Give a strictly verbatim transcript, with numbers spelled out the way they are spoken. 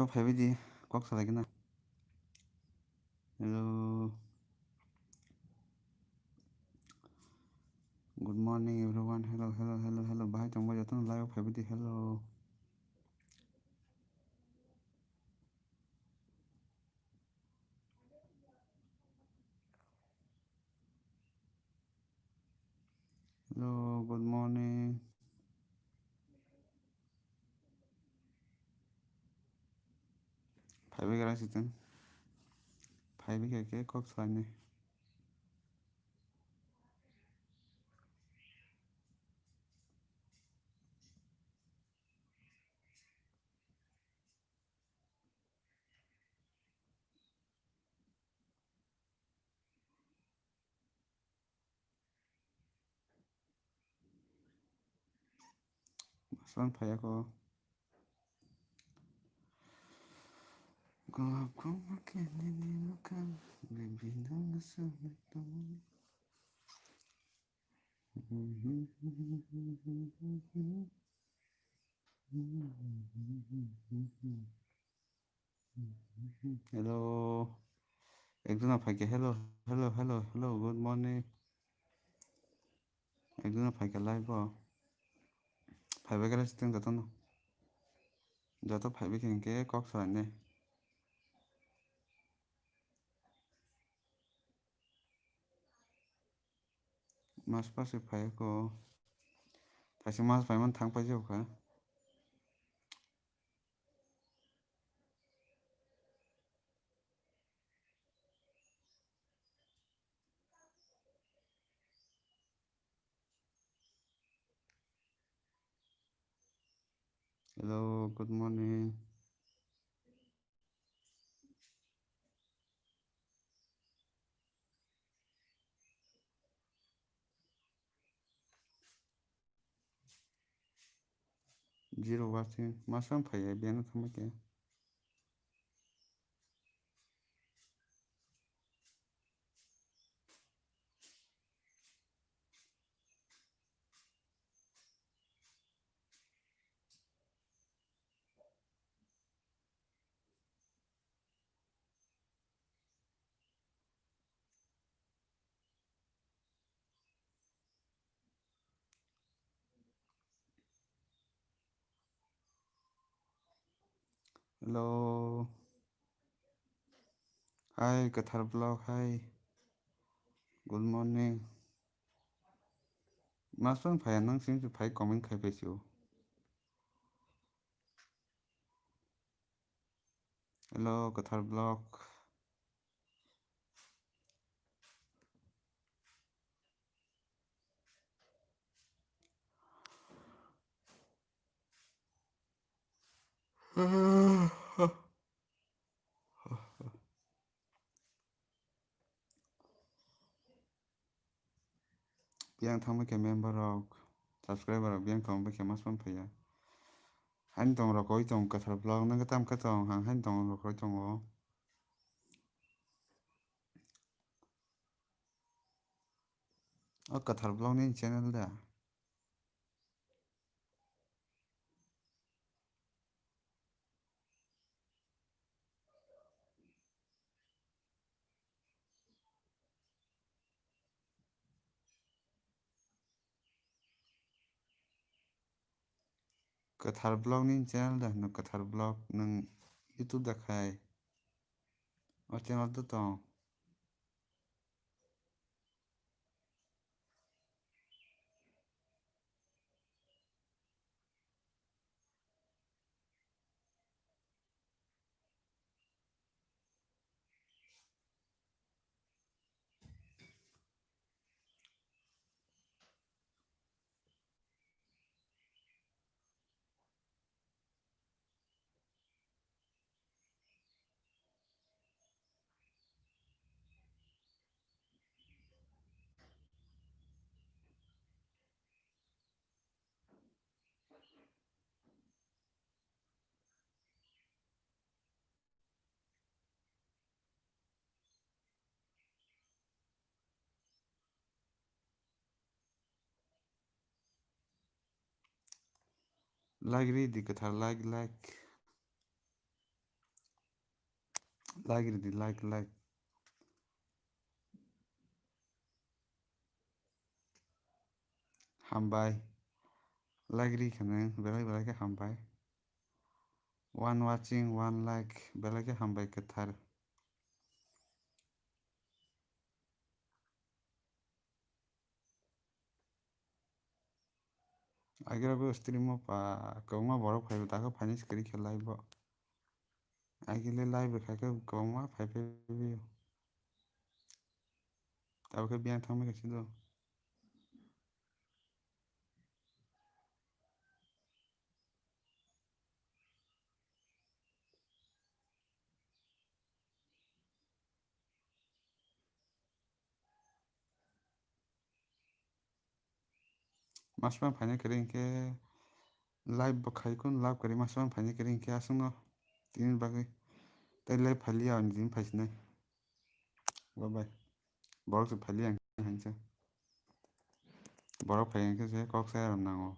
phaibai di, kok salai gana. Hello. Good morning everyone. Hello, hello, hello, hello. Bahai tongbai jotono live o phaibai di. Hello. Hello, good morning. Phaibai gra siting. Phaibai khe khe kok salai ni. Maslan phaiya ko. Golap koma khe nini mwkhang, baby, nang aswk tong. Hello. Ekjona phaikhe, hello, hello, hello, hello, good morning. Ekjona phaikhe live o. Phaibai khe siting jotono. Joto phaibai khe hinkhe kok salai ne. Mas pasi phai ko. Taisi mas phai man thang paijak kha. Hello, good morning. Zero watching. Masam phaiya, biyang thangma khe. Hello. Hi, Kathar Vlog, hi. Good morning. Masung phai nang sing phai comment khai pe chu. Hello, Kathar Vlog. Biyang thangbai khe member rok, subscriber rok biyang thangbai khe masman phaiya. Haini tong rok oi tong Kathar Vlog, nang tam khe tong, ang haini tong rok oi tongo. O Kathar Vlog ni channel da. Kathar Vlog ni channel da hino, Kathar Vlog nwng YouTube da khai. O channel da tong. Like ri di Kathar, like, like. Like ridi, like, like. Hambai. Like ri kheno belai belai khe hambai. One watching, one like, belai khe hambai kwthar. Agirok stream o pa kwbangma borok phai, dakhe phainai se kwrwi khe live o. Agile live rwkha khe kwbangma phai phai o. Tabukhe biyang thangma khe sido. Masma phaina kwrwi hinkhe live bo khai kun, live kwrwi masma phaina kwrwi hinkhe aswkno tini bagwi tei live phailiya ani tini phaisinai. Bye bye. Borok se phailiya hinkhe hinsa. Borok phai hinkhe se kok sai rom nango.